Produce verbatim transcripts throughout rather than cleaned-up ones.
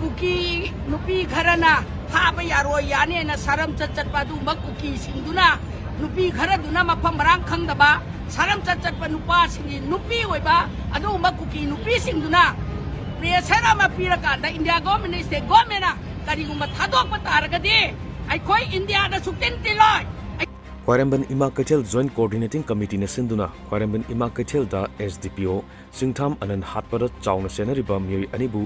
ꯀꯨꯀꯤ ꯅꯨꯄꯤ ꯈꯔꯅ ꯐꯥꯕ ꯌꯥꯔꯣꯏ ꯌꯥꯅꯦꯅ ꯁꯥꯔꯝꯆꯠ ꯆꯠꯄ ꯑꯗꯨꯒꯨꯝꯕ ꯀꯨꯀꯤꯁꯤꯡꯗꯨꯅ, ꯅꯨꯄꯤ ꯈꯔꯗꯨꯅ ꯃꯐꯝ ꯃꯔꯥꯡ ꯈꯪꯗꯕ ꯁꯥꯔꯝꯆꯠ ꯆꯠꯄ ꯅꯨꯄꯥꯁꯤꯡꯒꯤ ꯅꯨꯄꯤ ꯑꯣꯏꯕ ꯑꯗꯨꯒꯨꯝꯕ ꯀꯨꯀꯤ ꯅꯨꯄꯤꯁꯤꯡꯗꯨꯅ pressure ꯑꯃ ꯄꯤꯔꯀꯥꯟꯗ India government, state government ꯀꯔꯤꯒꯨꯝꯕ ꯊꯥꯗꯣꯛꯄ ꯇꯥꯔꯒꯗꯤ ꯑꯩꯈꯣꯏ ꯏꯟꯗꯤꯌꯥꯗ ꯁꯨꯛꯇꯤꯟ ꯇꯤꯜꯂꯣꯏ꯫ ꯈ꯭ꯋꯥꯏꯔꯝꯕꯟ ꯏꯃꯥ ꯀꯩꯊꯦꯜ Joint Coordinating Committeeꯅ ꯁꯤꯟꯗꯨꯅ ꯈ꯭ꯋꯥꯏꯔꯝꯕꯟ ꯏꯃꯥ ꯀꯩꯊꯦꯜꯗ S D P O ꯁꯤꯡꯊꯥꯝ ꯑꯅꯟ ꯍꯥꯠꯄꯗ ꯆꯥꯎꯅ ꯆꯦꯟꯅꯔꯤꯕ ꯃꯤꯑꯣꯏ ꯑꯅꯤꯕꯨ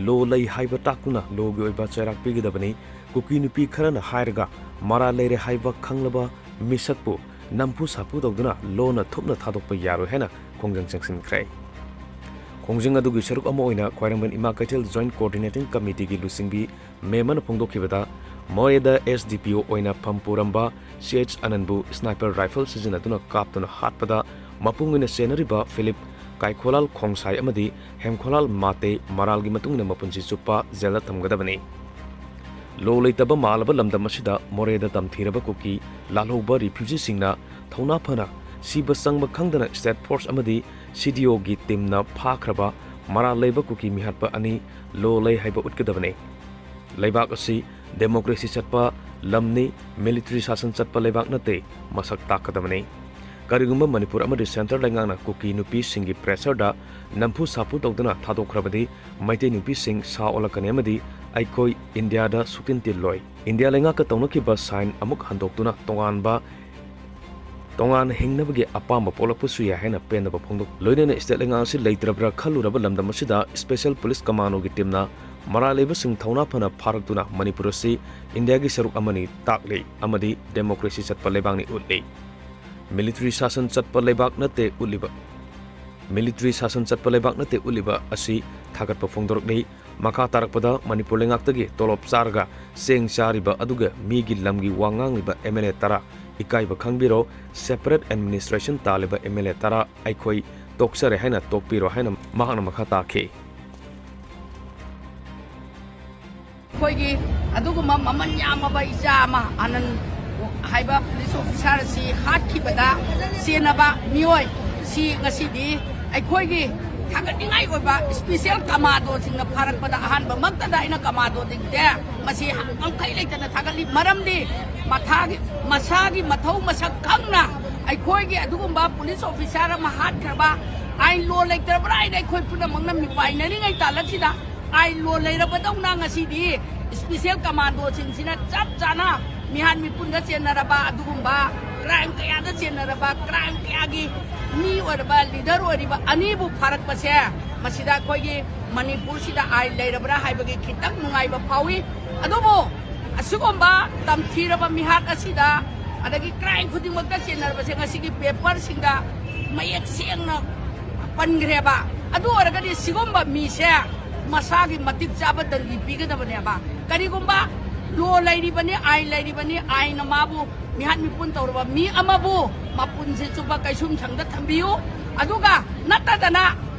law ꯂꯩ ꯍꯥꯏꯕ ꯇꯥꯛꯇꯨꯅ lawꯒꯤ ꯑꯣꯏꯕ ꯆꯩꯔꯥꯛ ꯄꯤꯒꯗꯕꯅꯤ꯫ ꯀꯨꯀꯤ ꯅꯨꯄꯤ ꯈꯔꯅ ꯍꯥꯏꯔꯒ ꯃꯔꯥꯜ ꯂꯩꯔꯦ ꯍꯥꯏꯕ ꯈꯪꯂꯕ ꯃꯤꯁꯛꯄꯨ ꯅꯝꯐꯨ ꯁꯥꯐꯨ ꯇꯧꯗꯨꯅ lawꯅ ꯊꯨꯞꯅ ꯊꯥꯗꯣꯛꯄ ꯌꯥꯔꯣꯏ ꯍꯥꯏꯅ ꯈꯣꯡꯖꯪ ꯆꯪꯁꯤꯟꯈ꯭ꯔꯦ꯫ ꯈꯣꯡꯖꯪ ꯑꯗꯨꯒꯤ ꯁꯔꯨꯛ ꯑꯃ ꯑꯣꯏꯅ ꯈ꯭ꯋꯥꯏꯔꯝꯕꯟ ꯏꯃꯥ ꯀꯩꯊꯦꯜ Joint Coordinating Committeeꯒꯤ ꯂꯨꯆꯤꯡꯕꯤ ꯃꯦꯝ ꯑꯃꯅ ꯐꯣꯡꯗꯣꯛꯈꯤꯕꯗ, ꯃꯣꯔꯦꯗ S D P O ꯑꯣꯏꯅ ꯐꯝ ꯄꯨꯔꯝꯕ C H ꯑꯅꯟꯕꯨ sniper rifle ꯁꯤꯖꯤꯟꯅꯗꯨꯅ ꯀꯥꯞꯇꯨꯅ ꯍꯥꯠꯄꯗ ꯃꯄꯨꯡ ꯑꯣꯏꯅ ꯆꯦꯟꯅꯔꯤꯕ ꯐꯤꯂꯤꯞ ꯀꯥꯏꯈꯣꯂꯥꯜ ꯈꯣꯡꯁꯥꯏ ꯑꯃꯗꯤ ꯍꯦꯝꯈꯣꯂꯥꯜ ꯃꯥꯇꯦ ꯃꯔꯥꯜꯒꯤ ꯃꯇꯨꯡ ꯏꯟꯅ ꯃꯄꯨꯟꯁꯤ ꯆꯨꯞꯄ ꯖꯦꯜꯗ ꯊꯝꯒꯗꯕꯅꯤ꯫ Law ꯂꯩꯇꯕ ꯃꯥꯜꯂꯕ ꯂꯝꯗꯝ ꯑꯁꯤꯗ ꯃꯣꯔꯦꯗ ꯇꯝꯊꯤꯔꯕ ꯀꯨꯀꯤ ꯂꯥꯜꯍꯧꯕ refugeeꯁꯤꯡꯅ ꯊꯧꯅꯥ ꯐꯅ ꯁꯤꯕ ꯆꯪꯕ ꯈꯪꯗꯅ state force ꯑꯃꯗꯤ C D Oꯒꯤ teamꯅ ꯐꯥꯈ꯭ꯔꯕ ꯃꯔꯥꯜ ꯂꯩꯕ ꯀꯨꯀꯤ ꯃꯤꯍꯥꯠꯄ ꯑꯅꯤ law ꯂꯩ ꯍꯥꯏꯕ ꯎꯠꯀꯗꯕꯅꯤ꯫ ꯂꯩꯕꯥꯛ ꯑꯁꯤ democracy ꯆꯠꯄ ꯂꯝꯅꯤ, military ꯁꯥꯁꯟ ꯆꯠꯄ ꯂꯩꯕꯥꯛ ꯅꯠꯇꯦ, ꯃꯁꯛ ꯇꯥꯛꯀꯗꯕꯅꯤ꯫ ꯀꯔꯤꯒꯨꯝꯕ ꯃꯅꯤꯄꯨꯔ ꯑꯃꯗꯤ centre ꯂꯩꯉꯥꯛꯅ ꯀꯨꯀꯤ ꯅꯨꯄꯤꯁꯤꯡꯒꯤ pressureꯗ ꯅꯝꯐꯨ ꯁꯥꯐꯨ ꯇꯧꯗꯨꯅ ꯊꯥꯗꯣꯛꯈ꯭ꯔꯕꯗꯤ ꯃꯩꯇꯩ ꯅꯨꯄꯤꯁꯤꯡ ꯁꯥ ꯑꯣꯜꯂꯛꯀꯅꯤ ꯑꯃꯗꯤ ꯑꯩꯈꯣꯏ ꯏꯟꯗꯤꯌꯥꯗ ꯁꯨꯛꯇꯤꯟ ꯇꯤꯜꯂꯣꯏ꯫ ꯏꯟꯗꯤꯌꯥ ꯂꯩꯉꯥꯛꯀ ꯇꯧꯅꯈꯤꯕ sign ꯑꯃꯨꯛ ꯍꯟꯗꯣꯛꯇꯨꯅ ꯇꯣꯉꯥꯟꯕ, ꯇꯣꯉꯥꯟꯅ ꯍꯤꯡꯅꯕꯒꯤ ꯑꯄꯥꯝꯕ ꯄꯣꯛꯂꯛꯄꯁꯨ ꯌꯥꯏ ꯍꯥꯏꯅ ꯄꯦꯟꯗꯕ ꯐꯣꯡꯗꯣꯛ-, ꯂꯣꯏꯅꯅ state ꯂꯩꯉꯥꯛ ꯑꯁꯤ ꯂꯩꯇ꯭ꯔꯕ꯭ꯔꯥ ꯈꯜꯂꯨꯔꯕ ꯂꯝꯗꯝ ꯑꯁꯤꯗ special police commandoꯒꯤ teamꯅ ꯃꯔꯥꯜ ꯂꯩꯕꯁꯤꯡ ꯊꯧꯅꯥ ꯐꯅ ꯐꯥꯔꯛꯇꯨꯅ ꯃꯅꯤꯄꯨꯔ ꯑꯁꯤ ꯏꯟꯗꯤꯌꯥꯒꯤ ꯁꯔꯨꯛ ꯑꯃꯅꯤ ꯇꯥꯛꯂꯤ ꯑꯃꯗꯤ democracy ꯆꯠꯄ ꯂꯩꯕꯥꯛꯅꯤ ꯎꯠꯂꯤ꯫ Military ꯁꯥꯁꯟ ꯆꯠꯄ ꯂꯩꯕꯥꯛ ꯅꯠꯇꯦ ꯎꯠꯂꯤꯕ, military ꯁꯥꯁꯟ ꯆꯠꯄ ꯂꯩꯕꯥꯛ ꯅꯠꯇꯦ ꯎꯠꯂꯤꯕ ꯑꯁꯤ ꯊꯥꯒꯠꯄ ꯐꯣꯡꯗꯣꯔꯛꯂꯤ꯫ ꯃꯈꯥ ꯇꯥꯔꯛꯄꯗ ꯃꯅꯤꯄꯨꯔ ꯂꯩꯉꯥꯛꯇꯒꯤ ꯇꯣꯂꯣꯞ ꯆꯥꯔꯒ ꯆꯦꯡ ꯆꯥꯔꯤꯕ ꯑꯗꯨꯒ ꯃꯤꯒꯤ ꯂꯝꯒꯤ ꯋꯥ ꯉꯥꯡꯂꯤꯕ M L A ꯇꯔꯥ, ꯏꯀꯥꯏꯕ ꯈꯪꯕꯤꯔꯣ, separate administration ꯇꯥꯜꯂꯤꯕ M L A ꯇꯔꯥ ꯑꯩꯈꯣꯏ ꯇꯣꯛꯆꯔꯦ ꯍꯥꯏꯅ ꯇꯣꯛꯄꯤꯔꯣ ꯍꯥꯏꯅ ꯃꯍꯥꯛꯅ ꯃꯈꯥ ꯇꯥꯈꯤ꯫ ꯑꯩꯈꯣꯏꯒꯤ ꯑꯗꯨꯒꯨꯝꯕ ꯃꯃꯜ ꯌꯥꯝꯃꯕ ꯏꯆꯥ ꯑꯃ, ꯑꯅꯟ ꯍꯥꯏꯕ police officer ꯑꯁꯤ ꯍꯥꯠꯈꯤꯕꯗ ꯆꯦꯟꯅꯕ ꯃꯤꯑꯣꯏ ꯁꯤ ꯉꯁꯤꯗꯤ ꯑꯩꯈꯣꯏꯒꯤ ꯊꯥꯒꯠꯅꯤꯡꯉꯥꯏ ꯑꯣꯏꯕ ꯏꯁꯄꯤꯁꯦꯜ ꯀꯃꯥꯟꯗꯣꯁꯤꯡꯅ ꯐꯥꯔꯛꯄꯗ ꯑꯍꯥꯟꯕꯃꯛꯇꯗ ꯑꯩꯅ ꯀꯃꯥꯟꯗꯣꯁꯤꯡꯁꯦ ꯃꯁꯤ ꯉꯝꯈꯩ ꯂꯩꯇꯅ ꯊꯥꯒꯠꯂꯤ꯫ ꯃꯔꯝꯗꯤ ꯃꯊꯥꯒꯤ, ꯃꯁꯥꯒꯤ ꯃꯊꯧ ꯃꯁꯛ ꯈꯪꯅ ꯑꯩꯈꯣꯏꯒꯤ ꯑꯗꯨꯒꯨꯝꯕ ꯄꯨꯂꯤꯁ ꯑꯣꯐꯤꯁꯥꯔ ꯑꯃ ꯍꯥꯠꯈ꯭ꯔꯕ, ꯑꯥꯏꯟ ꯂꯣ ꯂꯩꯇ꯭ꯔꯕ꯭ꯔꯥ ꯍꯥꯏꯅ ꯑꯩꯈꯣꯏ ꯄꯨꯝꯅꯃꯛꯅ ꯃꯤꯄꯥꯏꯅꯔꯤꯉꯩ ꯇꯥꯂꯛꯁꯤꯗ ꯑꯥꯏꯟ ꯂꯣ ꯂꯩꯔꯕꯗꯧꯅ ꯉꯁꯤꯗꯤ ꯏꯁꯄꯤꯁꯦꯜ ꯀꯃꯥꯟꯗꯣꯁꯤꯡꯁꯤꯅ ꯆꯞ ꯆꯥꯅ ꯃꯤꯍꯥꯠ ꯃꯤꯄꯨꯟꯗ ꯆꯦꯟꯅꯔꯕ ꯑꯗꯨꯒꯨꯝꯕ ꯀ꯭ꯔꯥꯏꯝ ꯀꯌꯥꯗ ꯆꯦꯟꯅꯔꯕ ꯀ꯭ꯔꯥꯏꯝ ꯀꯌꯥꯒꯤ ꯃꯤ ꯑꯣꯏꯔꯕ ꯂꯤꯗꯔ ꯑꯣꯏꯔꯤꯕ ꯑꯅꯤꯕꯨ ꯐꯥꯔꯛꯄꯁꯦ ꯃꯁꯤꯗ ꯑꯩꯈꯣꯏꯒꯤ ꯃꯅꯤꯄꯨꯔꯁꯤꯗ ꯑꯥꯏꯟ ꯂꯩꯔꯕ꯭ꯔꯥ ꯍꯥꯏꯕꯒꯤ ꯈꯤꯇꯪ ꯅꯨꯡꯉꯥꯏꯕ ꯐꯥꯎꯏ꯫ ꯑꯗꯨꯕꯨ ꯑꯁꯤꯒꯨꯝꯕ ꯇꯝꯊꯤꯔꯕ ꯃꯤꯍꯥꯠ ꯑꯁꯤꯗ ꯑꯗꯒꯤ ꯀ꯭ꯔꯥꯏꯝ ꯈꯨꯗꯤꯡꯃꯛꯇ ꯆꯦꯟꯅꯔꯕꯁꯦ ꯉꯁꯤꯒꯤ ꯄꯦꯄꯔꯁꯤꯡꯗ ꯃꯌꯦꯛ ꯁꯦꯡꯅ ꯄꯟꯈ꯭ꯔꯦꯕ꯫ ꯑꯗꯨ ꯑꯣꯏꯔꯒꯗꯤ ꯁꯤꯒꯨꯝꯕ ꯃꯤꯁꯦ ꯃꯁꯥꯒꯤ ꯃꯇꯤꯛ ꯆꯥꯕ ꯗꯟꯗꯤ ꯄꯤꯒꯗꯕꯅꯦꯕ꯫ ꯀꯔꯤꯒꯨꯝꯕ ꯂꯣ ꯂꯩꯔꯤꯕꯅꯤ, ꯑꯥꯏꯟ ꯂꯩꯔꯤꯕꯅꯤ, ꯑꯥꯏꯟꯅ ꯃꯥꯕꯨ ꯃꯤꯍꯥꯠ ꯃꯤꯄꯨꯟ ꯇꯧꯔꯕ ꯃꯤ ꯑꯃꯕꯨ ꯃꯄꯨꯟꯁꯤ ꯆꯨꯞꯄ ꯀꯩꯁꯨꯝꯁꯪꯗ ꯊꯝꯕꯤꯌꯨ꯫ ꯑꯗꯨꯒ ꯅꯠꯇꯗꯅ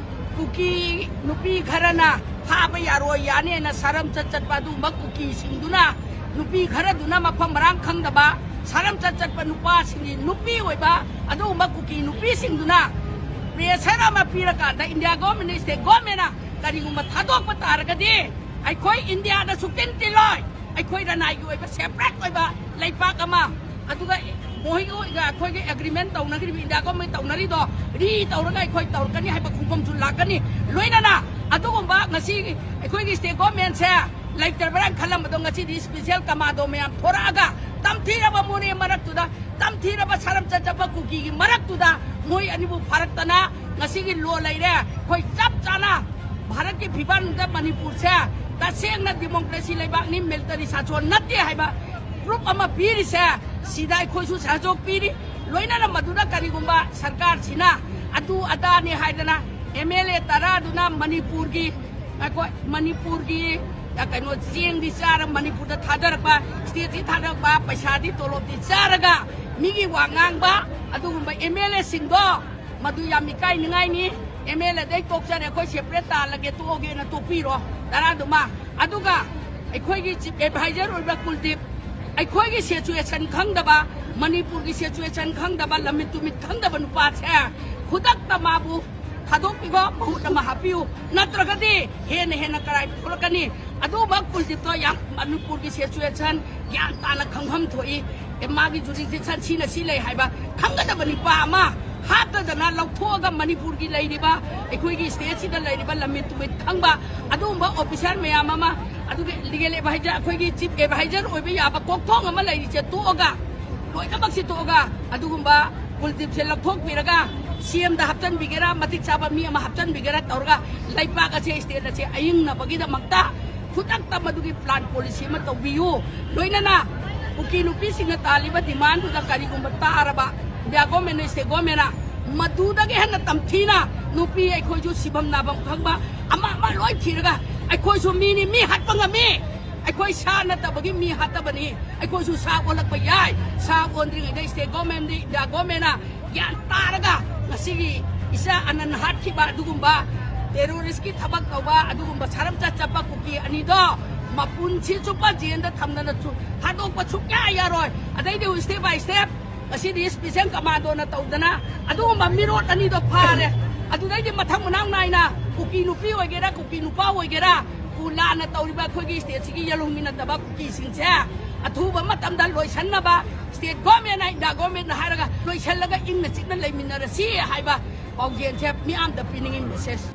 ꯀꯨꯀꯤ ꯅꯨꯄꯤ ꯈꯔꯅ ꯐꯥꯕ ꯌꯥꯔꯣꯏ ꯌꯥꯅꯦꯅ ꯁꯔꯝꯆꯠ ꯆꯠꯄ ꯑꯗꯨꯒꯨꯝꯕ ꯀꯨꯀꯤꯁꯤꯡꯗꯨꯅ, ꯅꯨꯄꯤ ꯈꯔꯗꯨꯅ ꯃꯐꯝ ꯃꯔꯥꯡ ꯈꯪꯗꯕ ꯁꯔꯝꯆꯠ ꯆꯠꯄ ꯅꯨꯄꯥꯁꯤꯡꯒꯤ ꯅꯨꯄꯤ ꯑꯣꯏꯕ ꯑꯗꯨꯒꯨꯝꯕ ꯀꯨꯀꯤ ꯅꯨꯄꯤꯁꯤꯡꯗꯨꯅ ꯄ꯭ꯔꯦꯁꯔ ꯑꯃ ꯄꯤꯔꯀꯥꯟꯗ ꯏꯟꯗꯤꯌꯥ ꯒꯣꯔꯃꯦꯟꯅ, ꯁ꯭ꯇꯦꯠ ꯒꯣꯔꯃꯦꯟꯅ ꯀꯔꯤꯒꯨꯝꯕ ꯊꯥꯗꯣꯛꯄ ꯇꯥꯔꯒꯗꯤ ꯑꯩꯈꯣꯏ ꯏꯟꯗꯤꯌꯥꯗ ꯁꯨꯛꯇꯤꯟ ꯇꯤꯜꯂꯣꯏ꯫ ꯑꯩꯈꯣꯏ ꯔꯅꯥꯏꯒꯤ ꯑꯣꯏꯕ ꯁꯦꯄꯔꯦꯠ ꯑꯣꯏꯕ ꯂꯩꯄꯥꯛ ꯑꯃ, ꯑꯗꯨꯒ ꯃꯣꯏꯒ ꯑꯩꯈꯣꯏꯒꯤ ꯑꯦꯒ꯭ꯔꯤꯃꯦꯟ ꯇꯧꯅꯈ꯭ꯔꯤꯕ, ꯏꯟꯗꯤꯌꯥ ꯒꯣꯔꯃꯦꯟ ꯇꯧꯅꯔꯤꯗꯣ ꯔꯤ ꯇꯧꯔꯒ ꯑꯩꯈꯣꯏ ꯇꯧꯔꯛꯀꯅꯤ ꯍꯥꯏꯕ ꯈꯣꯡꯐꯝꯁꯨ ꯂꯥꯛꯀꯅꯤ꯫ ꯂꯣꯏꯅꯅ ꯑꯗꯨꯒꯨꯝꯕ ꯉꯁꯤ ꯑꯩꯈꯣꯏꯒꯤ ꯁ꯭ꯇꯦꯠ ꯒꯣꯔꯃꯦꯟꯁꯦ ꯂꯩꯇ꯭ꯔꯕ꯭ꯔꯥꯅ ꯈꯜꯂꯝꯕꯗꯣ ꯉꯁꯤꯗꯤ ꯏꯁꯄꯤꯁꯦꯜ ꯀꯃꯥꯟꯗꯣ ꯃꯌꯥꯝ ꯊꯣꯔꯛꯑꯒ ꯇꯝꯊꯤꯔꯕ ꯃꯣꯔꯦ ꯃꯔꯛꯇꯨꯗ, ꯇꯝꯊꯤꯔꯕ ꯁꯔꯝꯆꯠ ꯆꯠꯄ ꯀꯨꯀꯤꯒꯤ ꯃꯔꯛꯇꯨꯗ ꯃꯣꯏ ꯑꯅꯤꯕꯨ ꯐꯥꯔꯛꯇꯅ ꯉꯁꯤꯒꯤ ꯂꯣ ꯂꯩꯔꯦ꯫ ꯑꯩꯈꯣꯏ ꯆꯞ ꯆꯥꯅ ꯚꯥꯔꯠꯀꯤ ꯐꯤꯕꯝꯗ ꯃꯅꯤꯄꯨꯔꯁꯦ ꯇꯁꯦꯡꯅ ꯗꯤꯃꯣꯀ꯭ꯔꯦꯁꯤ ꯂꯩꯕꯥꯛꯅꯤ, ꯃꯤꯂꯤꯇꯔꯤ ꯁꯥꯁꯣꯟ ꯅꯠꯇꯦ ꯍꯥꯏꯕ ꯄ꯭ꯔꯨꯐ ꯑꯃ ꯄꯤꯔꯤꯁꯦ, ꯁꯤꯗ ꯑꯩꯈꯣꯏꯁꯨ ꯁꯍꯖꯣꯒ ꯄꯤꯔꯤ꯫ ꯂꯣꯏꯅꯅ ꯃꯗꯨꯗ ꯀꯔꯤꯒꯨꯝꯕ ꯁꯔꯀꯥꯔꯁꯤꯅ ꯑꯗꯨ ꯑꯗꯥꯅꯤ ꯍꯥꯏꯗꯅ ꯑꯦꯝ ꯑꯦꯜ ꯑꯦ ꯇꯔꯥꯗꯨꯅ ꯃꯅꯤꯄꯨꯔꯒꯤ, ꯑꯩꯈꯣꯏ ꯃꯅꯤꯄꯨꯔꯒꯤ, ꯑ, ꯀꯩꯅꯣ, ꯆꯦꯡꯗꯤ ꯆꯥꯔ ꯃꯅꯤꯄꯨꯔꯗ ꯊꯥꯗꯔꯛꯄ, ꯁ꯭ꯇꯦꯠꯁꯤ ꯊꯥꯗꯔꯛꯄ, ꯄꯩꯁꯥꯗꯤ ꯇꯣꯂꯣꯞꯇꯤ ꯆꯥꯔꯒ ꯃꯤꯒꯤ ꯋꯥ ꯉꯥꯡꯕ ꯑꯗꯨꯒꯨꯝꯕ ꯑꯦꯝ ꯑꯦꯜ ꯑꯦꯁꯤꯡꯗꯣ ꯃꯗꯨ ꯌꯥꯝ ꯏꯀꯥꯏꯅꯤꯡꯉꯥꯏꯅꯤ꯫ ꯑꯦꯝ ꯑꯦꯜ ꯑꯦꯗꯩ ꯇꯣꯛꯆꯔꯦ, ꯑꯩꯈꯣꯏ ꯁꯦꯄꯔꯦꯠ ꯇꯥꯍꯜꯂꯒꯦ, ꯇꯣꯛꯑꯒꯦꯅ ꯇꯣꯛꯄꯤꯔꯣ ꯇꯔꯥꯗꯨꯃ꯫ ꯑꯗꯨꯒ ꯑꯩꯈꯣꯏꯒꯤ ꯆꯤꯐ ꯑꯦꯗꯚꯥꯏꯖꯔ ꯑꯣꯏꯕ ꯀꯨꯜꯗꯤꯞ, ꯑꯩꯈꯣꯏꯒꯤ ꯁꯤꯆꯨꯋꯦꯁꯟ ꯈꯪꯗꯕ, ꯃꯅꯤꯄꯨꯔꯒꯤ ꯁꯤꯆꯨꯋꯦꯁꯟ ꯈꯪꯗꯕ, ꯂꯝꯃꯤꯠ ꯇꯨꯃꯤꯠ ꯈꯪꯗꯕ ꯅꯨꯄꯥꯁꯦ ꯈꯨꯗꯛꯇ ꯃꯥꯕꯨ ꯊꯥꯗꯣꯛꯄꯤꯈꯣ, ꯃꯍꯨꯠ ꯑꯃ ꯍꯥꯞꯄꯤꯌꯨ, ꯅꯠꯇ꯭ꯔꯒꯗꯤ ꯍꯦꯟꯅ ꯍꯦꯟꯅ ꯀꯔꯥꯏ ꯊꯣꯛꯂꯛꯀꯅꯤ꯫ ꯑꯗꯨꯒꯨꯝꯕ ꯀꯨꯜꯗꯤꯞꯇꯣ ꯌꯥꯝ ꯃꯅꯤꯄꯨꯔꯒꯤ ꯁꯤꯆꯨꯋꯦꯁꯟ ꯒ꯭ꯌꯥꯟ ꯇꯥꯅ ꯈꯪꯐꯝ ꯊꯣꯛꯏ꯫ ꯑꯦ, ꯃꯥꯒꯤ ꯖꯨꯔꯤꯁꯗꯤꯛꯁꯟ ꯁꯤꯅ ꯁꯤ ꯂꯩ ꯍꯥꯏꯕ ꯈꯪꯒꯗꯕ ꯅꯨꯄꯥ ꯑꯃ ꯍꯥꯠꯇꯗꯅ ꯂꯧꯊꯣꯛꯑꯒ ꯃꯅꯤꯄꯨꯔꯒꯤ ꯂꯩꯔꯤꯕ, ꯑꯩꯈꯣꯏꯒꯤ ꯁ꯭ꯇꯦꯠꯁꯤꯗ ꯂꯩꯔꯤꯕ ꯂꯝꯃꯤꯠ ꯇꯨꯃꯤꯠ ꯈꯪꯕ ꯑꯗꯨꯒꯨꯝꯕ ꯑꯣꯐꯤꯁꯥꯔ ꯃꯌꯥꯝ ꯑꯃ, ꯑꯗꯨꯒ ꯂꯤꯒꯦꯜ ꯑꯦꯗꯚꯥꯏꯖꯔ, ꯑꯩꯈꯣꯏꯒꯤ ꯆꯤꯐ ꯑꯦꯗꯚꯥꯏꯖꯔ ꯑꯣꯏꯕ ꯌꯥꯕ ꯀꯣꯛꯊꯣꯡ ꯑꯃ ꯂꯩꯔꯤꯁꯦ ꯇꯣꯛꯑꯒ, ꯂꯣꯏꯅꯃꯛꯁꯤ ꯇꯣꯛꯑꯒ ꯑꯗꯨꯒꯨꯝꯕ ꯀꯨꯜꯗꯤꯞꯁꯦ ꯂꯧꯊꯣꯛꯄꯤꯔꯒ ꯁꯤ ꯑꯦꯝꯗ ꯍꯥꯞꯆꯤꯟꯕꯤꯒꯦꯔꯥ, ꯃꯇꯤꯛ ꯆꯥꯕ ꯃꯤ ꯑꯃ ꯍꯥꯞꯆꯤꯟꯕꯤꯒꯦꯔꯥ ꯇꯧꯔꯒ ꯂꯩꯕꯥꯛ ꯑꯁꯦ, ꯁ꯭ꯇꯦꯠ ꯑꯁꯦ ꯑꯌꯤꯡꯅꯕꯒꯤꯗꯃꯛꯇ ꯈꯨꯗꯛꯇ ꯃꯗꯨꯒꯤ ꯄ꯭ꯂꯥꯟ ꯄꯣꯂꯤꯁꯤ ꯑꯃ ꯇꯧꯕꯤꯌꯨ꯫ ꯂꯣꯏꯅꯅ ꯀꯨꯀꯤ ꯅꯨꯄꯤꯁꯤꯡꯅ ꯇꯥꯜꯂꯤꯕ ꯗꯤꯃꯥꯟꯗꯨꯗ ꯀꯔꯤꯒꯨꯝꯕ ꯇꯥꯔꯕ ꯏꯟꯗꯤꯌꯥ ꯒꯣꯔꯃꯦꯟꯅ, ꯁ꯭ꯇꯦꯠ ꯒꯣꯔꯃꯦꯟꯅ ꯃꯗꯨꯗꯒꯤ ꯍꯦꯟꯅ ꯇꯝꯊꯤꯅ ꯅꯨꯄꯤ ꯑꯩꯈꯣꯏꯁꯨ ꯁꯤꯐꯝ ꯅꯥꯐꯝ ꯈꯪꯕ ꯑꯃ ꯑꯃ ꯂꯣꯏ ꯊꯤꯔꯒ ꯑꯩꯈꯣꯏꯁꯨ ꯃꯤꯅꯤ, ꯃꯤ ꯍꯥꯠꯄ ꯉꯝꯃꯤ꯫ ꯑꯩꯈꯣꯏ ꯁꯥ ꯅꯠꯇꯕꯒꯤ ꯃꯤ ꯍꯥꯠꯇꯕꯅꯤ꯫ ꯑꯩꯈꯣꯏꯁꯨ ꯁꯥ ꯑꯣꯜꯂꯛꯄ ꯌꯥꯏ꯫ ꯁꯥ ꯑꯣꯟꯗ꯭ꯔꯤꯉꯩꯗ ꯁ꯭ꯇꯦꯠ ꯒꯣꯔꯃꯦꯟꯗꯤ, ꯏꯟꯗꯤꯌꯥ ꯒꯣꯔꯃꯦꯟꯅ ꯒ꯭ꯌꯥꯟ ꯇꯥꯔꯒ ꯉꯁꯤꯒꯤ ꯏꯆꯥ ꯑꯅꯟ ꯍꯥꯠꯈꯤꯕ ꯑꯗꯨꯒꯨꯝꯕ ꯇꯦꯔꯣꯔꯤꯁꯀꯤ ꯊꯕꯛ ꯇꯧꯕ ꯑꯗꯨꯒꯨꯝꯕ ꯁꯥꯔꯝꯆꯠ ꯆꯠꯄ ꯀꯨꯀꯤ ꯑꯅꯤꯗꯣ ꯃꯄꯨꯟꯁꯤ ꯆꯨꯞꯄ ꯖꯦꯜꯗ ꯊꯝꯗꯅ ꯊꯥꯗꯣꯛꯄ ꯁꯨꯛꯌꯥ ꯌꯥꯔꯣꯏ꯫ ꯑꯗꯩꯗꯤ step by step ꯉꯁꯤꯗꯤ ꯏꯁꯄꯤꯁꯦꯜ ꯀꯃꯥꯟꯗꯣꯅ ꯇꯧꯗꯅ ꯑꯗꯨꯒꯨꯝꯕ ꯃꯤꯔꯣꯠ ꯑꯅꯤꯗꯣ ꯐꯥꯔꯦ꯫ ꯑꯗꯨꯗꯩꯗꯤ ꯃꯊꯪ ꯃꯅꯥꯎ ꯅꯥꯏꯅ ꯀꯨꯀꯤ ꯅꯨꯄꯤ ꯑꯣꯏꯒꯦꯔꯥ, ꯀꯨꯀꯤ ꯅꯨꯄꯥ ꯑꯣꯏꯒꯦꯔꯥ, ꯀꯨ ꯂꯥꯟꯅ ꯇꯧꯔꯤꯕ ꯑꯩꯈꯣꯏꯒꯤ ꯁ꯭ꯇꯦꯠꯁꯤꯒꯤ ꯌꯦꯜꯍꯧꯃꯤ ꯅꯠꯇꯕ ꯀꯨꯀꯤꯁꯤꯡꯁꯦ ꯑꯊꯨꯕ ꯃꯇꯝꯗ ꯂꯣꯏꯁꯤꯟꯅꯕ ꯁ꯭ꯇꯦꯠ ꯒꯣꯔꯃꯦꯟꯅ, ꯏꯟꯗꯤꯌꯥ ꯒꯣꯔꯃꯦꯟꯅ ꯍꯥꯏꯔꯒ ꯂꯣꯏꯁꯤꯜꯂꯒ ꯏꯪꯅ ꯆꯤꯛꯅ ꯂꯩꯃꯤꯟꯅꯔꯁꯤ ꯍꯥꯏꯕ ꯄꯥꯎꯖꯦꯜꯁꯦ ꯃꯤꯌꯥꯝꯗ ꯄꯤꯅꯤꯡꯉꯤ ꯃꯦꯁꯦꯖ꯫